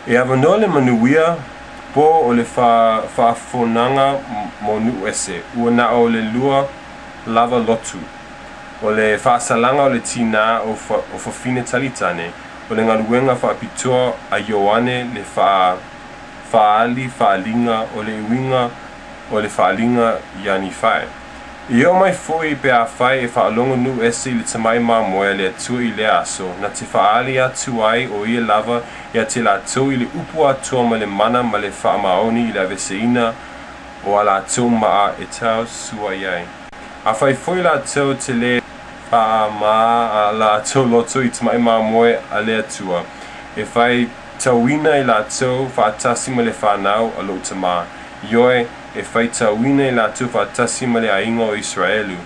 E avanoa le manuia po o le faafofoga mo nuu ese, ua na o le lua lava lotu. O le faasalaga o le tinā o fafine talitane, o le galuega faapitoa a Ioane le faaali faaaliga o le uiga o le faaaliga iā Nifae. E oo mai foi pe afai e faalogo nuu ese i le Tamai Mamoe a le Atua i lea aso, na te faaali atu ai o ia lava ia te latou i le upu atoa ma le mana ma le faamaoni i le aveeseina o a latou maa e tausuai ai. Afai foi latou te le faamā a latou loto i Tamai Mamoe a le Atua, e faitauina i latou faatasi ma le fanau a lou tamā, ioe, e faitauina i latou faatasi ma le aiga o Isaraelu,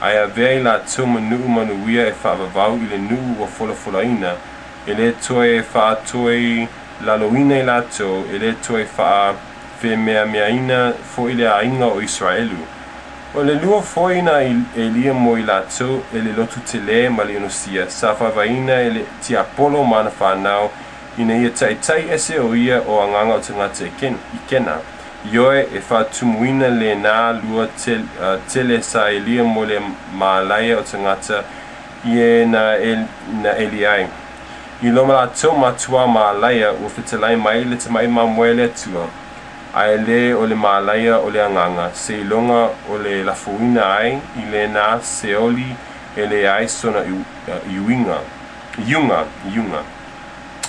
ae avea i latou ma nuu manuia e faavavau i le nuu ua folafolaina, e le toe faatoilaloina i latou, e le toe faafemeameaina foi le aiga o Isaraelu. O le lua foi na Elia mo i latou e le lotu tele ma le inosia, sa faavaeina e le tiapolo ma ana fanau, ina ia taitai ese o ia o agaga o tagata i kena. Ioe, e faatumuina lenā lua tele sa Elia mo le malaia o tagata i e na eli ai. I lo latou matuā malaia ua fetalai mai le Tamai Mamoe a le Atua, ae le o le malaia o le agaga, seiloga o le lafoina ai i lenā seoli e leai sona iuga.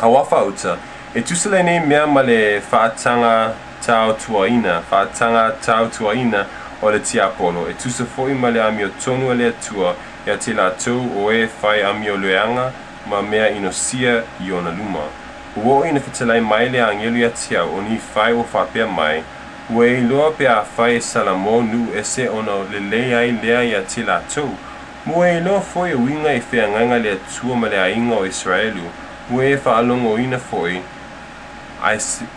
Auā faauta, e tusa lenei mea ma le faatagatautuaina o le tiapolo, e tusa foi ma le amiotonu a le Atua ia te latou o e fai amioleaga ma mea inosia i ona luma. Ua oo ina fetalai mai le agelu ia te au, o Nifae ua faapea mai, ua e iloa pe afai e Salamo nuu ese ona lelei ai lea ia te latou. Ma ua e iloa foi e uiga i feagaiga le Atua ma le aiga o Isaraelu, ua e faalogoina foi,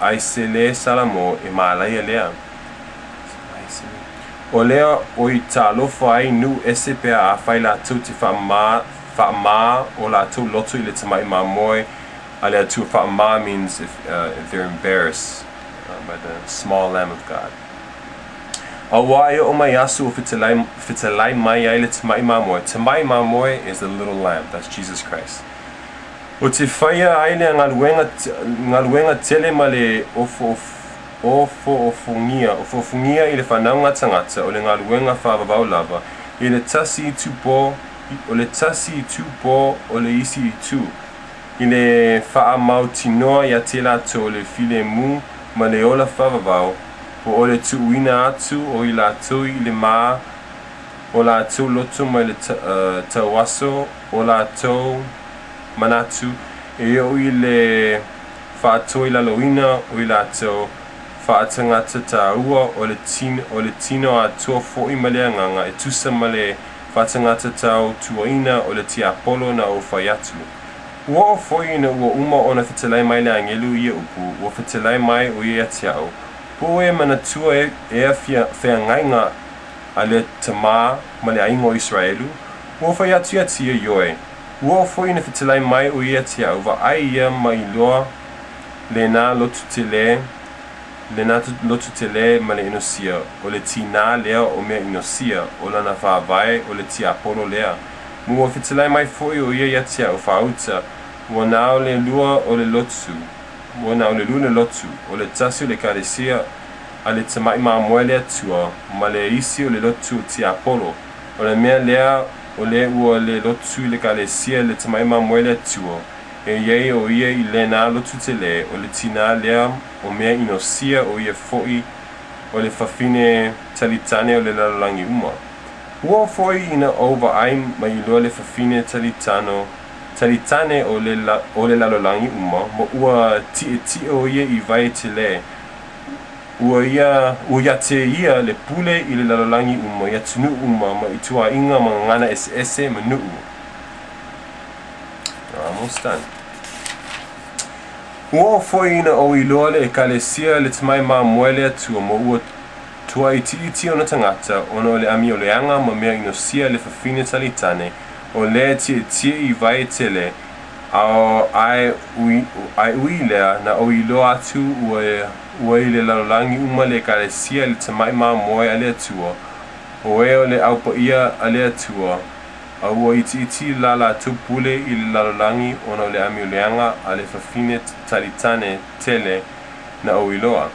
ai se le Salamo e malaia lea. O lea oi talofa ai nuu ese pe afai latou te faamā o latou loto i le Tamai Mamoe a le Atua. Faamā means if they're embarrassed by the small Lamb of God. Auā e oo mai aso ua fetalai mai ai le Tamai Mamoe. Tamai Mamoe is the little lamb, that's Jesus Christ. O te faia ai le galuega tele ma le ofoofogia i le fanauga tagata o le galuega faavavau lava, i le tasi itu po o le tasi itu po o le isi itu, i le faamautinoa ia te latou o le filemu ma le ola faavavau, po o le tuuina atu o i latou i le mā o latou loto ma le tauaso o latou manatu, e oo i le faatoilaloina o i latou faatagata taua o le tino atoa foi ma le agaga, e tusa ma le faatagata tautuaina o le tiapolo na ou fai atu. Ua oo foi ina ua uma ona fetalai mai le agelu ia upu, ua fetalai mai o ia ia te au, po e manatua ea feagaiga a le tamā ma le aiga o Isaraelu, ua fai atu ia te ia, ioe. Ua oo foi ina fetalai mai o ia ia te au, vaai ia ma iloa lenā lotu tele ma le inosia, o le tinā lea o mea inosia, o lana faavae o le tiapolo lea. Ma ua fetalai mai foi o ia ia te au, faauta, ua na o le lua o le lotu, o le tasi o le ekalesia a le Tamai Mamoe le Atua, ma le isi o le lotu o tiapolo. O le mea lea o le ua le lotu i le ekalesia le Tamai Mamoe le Atua, e iai o ia i lenā lotu tele, o le tinā lea o mea inosia o ia foi o le fafine talitane o le lalolagi uma. Ua oo foi ina ou vaai ma iloa le fafine talitane o le lalolagi uma, ma ua tietie o ia i vai tele, ua ia te ia le pule i le lalolagi uma, i atunuu uma, ma ituaiga ma gagana eseese ma nuu. Almost done. Ua oo foi ina ou iloa le ekalesia le Tamai Mamoe le Atua, ma ua tuaitiiti ona tagata, ona o le amioleaga ma mea inosia le fafine talitane, o lea tietie i vai tele, Ae ui i lea, na ou iloa atu ua i le lalolagi uma le Ekalesia i le Tamai Mamoe a le Atua, o e o le Au Paia a le Atua, a ua itiiti la latou pule i le lalolagi ona o le amio leaga a le fafine talitane tele na ou iloa.